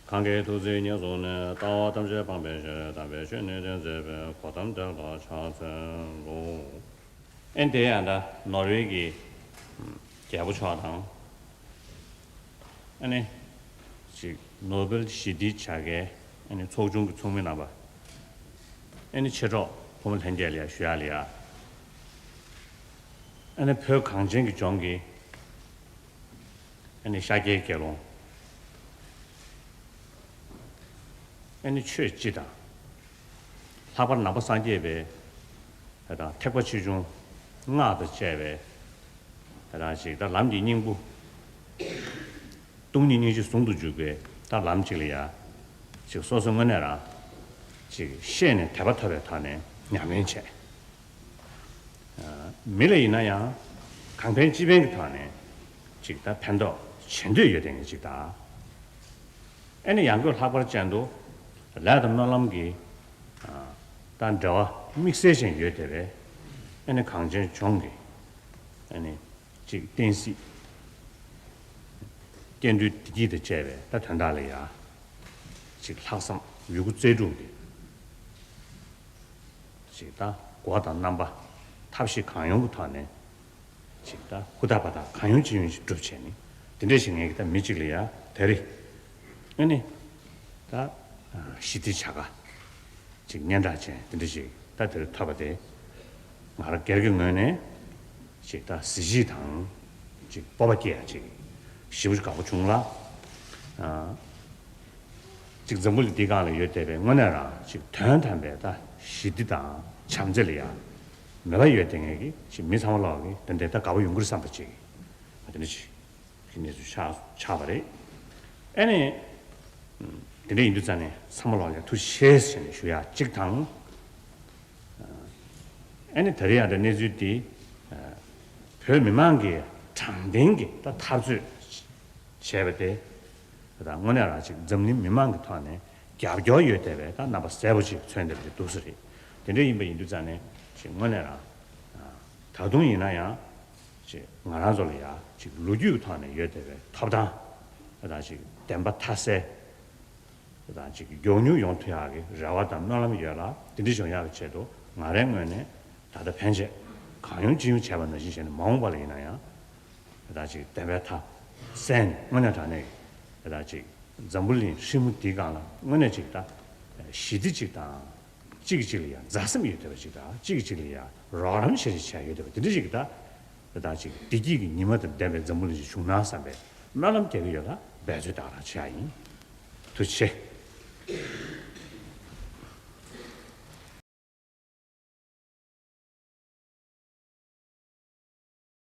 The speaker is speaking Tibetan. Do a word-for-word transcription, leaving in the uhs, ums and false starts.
གང་གི་ཐུགས་བརྩེ་ཉེར་བཟུང་ནས། ལྟ་བ་ཐམས་ཅད་སྤང་བའི་ཕྱིར། དམ་པའི་ཆོས་ནི་སྟོན་མཛད་པའི། གོ་ཏམ་དེ་ལ་ཕྱག་འཚལ་ལོ། ཨེ་དེ་ཡང་ད་ནོར་ཝེ་གི་རྒྱལ་པོ་མཆོག་དང་། ཨ་ནི་ཅིག་ནོ་བེལ་ཞི་བདེའི་བྱ་དགའི་ཨ་ནི་ཚོགས་ཆུང་གི་ཚོགས་མི་རྣམ་པ། ཨ་ནི་མཆེད་གྲོགས་ཕོ་མོ་ལྷན་རྒྱས་ལ་ཡ་ཞུ་ཡག་ལ་ཡ། ཨ་ནི་བོད་གངས་ཅན་གྱི་ལྗོངས་ཀྱི་ཨ་ནི་ཤཱཀྱའི་དགེ་སློང་ཨ་ནི་ཆོས་སྤྱི་དང་། ལྷག་པར་ནང་པ་སངས་རྒྱས་པའི་ད་ཐེག་པ་ཆེ་ཆུང་སྔགས་དང་བཅས་པའི་ད་ཅིག་ད་ལམ་གྱི་སྙིང་པོ། སྟོང་ཉིད་སྙིང་རྗེ་ཟུང་དུ་འཇུག་པའི་ད་ལམ་ཅིག་ལ་ཡ། ཅིག་སོ་སོ་དངོས་གནས་རང་ཅིག་ཤེས་ནས་དད་པ་ཐོབ་པའི་ཐོག་ནས་ཉམས་ལེན་བྱས། མི་ལ་ཡིན་ན་ཡང་གང་ཕན་ཅི་ཕན་གྱི་ཐོག་ནས་ཅིག་ད་ཕན་ཐོགས་བྱེད་འདོད་ཡོད་དེ་ངས་ཅིག་ད། ཨེ་ནི་ཡང་སྒོས་ལྷག་པར་ཅན་དུ་ལས་དང་སྨོན་ལམ་གྱི་ད་འབྲེལ་བ་དམིགས་བསལ་ཅན་ཡོད་དེ་བས། ཨེ་ནི་གངས་ཅན་ལྗོངས་ཀྱི་ཨེ་ནི་ཅིག་བསྟན་སྲིད་སྐྱེ་འགྲོའི་བདེ་སྐྱིད་དང་བཅས་པའི་ད་དོན་དག་ལ་ཡ་ཅིག་ལྷག་བསམ་ཡོད་རྒུ་རྩལ་སྤྲུགས་ཏེ། ཅིག་ད་སྒོ་དང་རྣམ་པ་ཐབས་ཤེས་གང་ཡོང་གི་ཐོག་ནས་ཅིག་ད་ཧུར་ཐག་འབད་ཐག་གང་ཡོང་ཅི་ཡོང་ཞིག་སྒྲུབ་བྱས་ནས་དེ་འདྲ་ཞིག་ངས་ཀྱི་ད་མི་གཅིག་ལ་ཡ་དེ་རེད། ཨ་ནི་ད་ཞི་བདེ་བྱ་དགའ་ཅིག་སྙན་གྲགས་ཅན་དེ་འདྲ་ཞིག་ད་དེ་རུ་ཐོབ་པ་དེ་ང་རང་སྒེར་གྱི་ངོས་ནས་ཅིག་ད་གཟི་བརྗིད་དང་ཅིག་སྤོབས་པ་སྐྱེ་ཡ་ཅིག་ཞེ་པོ་ཅིག་དགའ་པོ་བྱུང་ལ། ཅིག་འཛམ་བུ་གླིང་འདི་སྒང་ལ་ཡོད་བསྡད་པའི་དངོས་གནས་རང་ཅིག་དོན་དམ་པའི་ད་ཞི་བདེ་དང་བྱམས་བརྩེ་ལ་ཡང་མོས་པ་ཡོད་བསྡད་མཁན་གྱི་ཅིག་མི་ཚང་མ་ལོག་གི་དོན་དེ་ད་དགའ་པོ་ཡོང་གི་རེད་བསམ་པ་ཅིག་དེ་འདྲ་ཅིག་གི་གནས་ཚུལ་ཆགས་ཆགས་པ་རེད། ཨ་ནི་དེ་འདྲ་ཡིན་དུས་ཙང་ནས་ཚང་མ་ལོག་ལ་ཐུགས་རྗེ་ཆེ་ཟེར་ནས་ཞུ་ཡ་གཅིག་དང་། ཨ་ནི་ད་རེས་ཡང་ད་གནས་ཚུལ་འདི་བོད་མི་མང་གི་དྲང་བདེན་གྱི་ད་འཐབ་རྩོད་བྱས་པ་དེ། ད་དངོས་གནས་རང་ཅིག་འཛམ་གླིང་མི་མང་གི་ཐོག་ནས་རྒྱབ་སྐྱོར་ཡོད་བསྡད་པའི་ད་རྣམ་པ་གསལ་པོ་ཅིག་མཚོན་བསྡད་པ་དེ་འདུག་ས་རེད། དེ་འདྲ་ཡིན་པ་ཡིན་དུས་ཙང་ནས་ཅིག་དངོས་གནས་རང་ད་དུང་ཡིན་ན་ཡང་ཅིག་ང་རང་ཚོ་ལ་ཡང་ཅིག་ལོ་རྒྱུས་ཀྱི་ཐོག་ནས་ཡོད་བསྡད་པའི་ཐོབ་ཐང་ད་ཅིག་བདེན་པ་མཐའ་གསལ་ད་ཅིག་མགྱོགས་མྱུར་ཡོང་ཐུབ་ཡག་གི་རེ་བ་དང་སྨོན་ལམ་ཡོད་ལ། དེ་འདྲ་བྱུང་ཡག་གི་ཆེད་དུ་ང་རའི་ངོས་ནས་ད་ལྟ་ཕན་ཆད་གང་ཡོང་ཅི་ཡོང་བྱས་པ་ནང་བཞིན་བྱས་ནས་མ་འོངས་པ་ལ་ཡིན་ན་ཡང་། ད་ཅིག་བདེན་པའི་མཐའ་གསལ་ནས་དངོས་གནས་དྲང་གནས་ཀྱི་ད་ཅིག་འཛམ་བུ་གླིང་ཧྲིལ་མོ་འདིའི་སྒང་ལ་དངོས་གནས་ཅིག་ད་ཞི་བདེ་ཅིག་དང་གཅིག་གིས་གཅིག་ལ་ཡང་མཛའ་སེམས་ཡོད་བསྡད་པ་ཅིག་དང་གཅིག་གིས་གཅིག་ལ་ཡང་རོགས་རམ་བྱེད་བྱེད་ཡོད་བསྡད་པ་དེ་འདྲ་ཅིག་ད་ད་ཅིག་བདེ་སྐྱིད་ཀྱི་ཉི་མ་དང་ལྡན་པའི་འཛམ་བུ་གླིང་ཞིག་བྱུང་ན་བསམ་པའི་སྨོན་ལམ་རྒྱག་གི་ཡོད་ལ་འབད་རྩོལ་ད་ག་རང་བྱེད་ཡ་ཡིན། ཐུགས་རྗེ་ཆེ།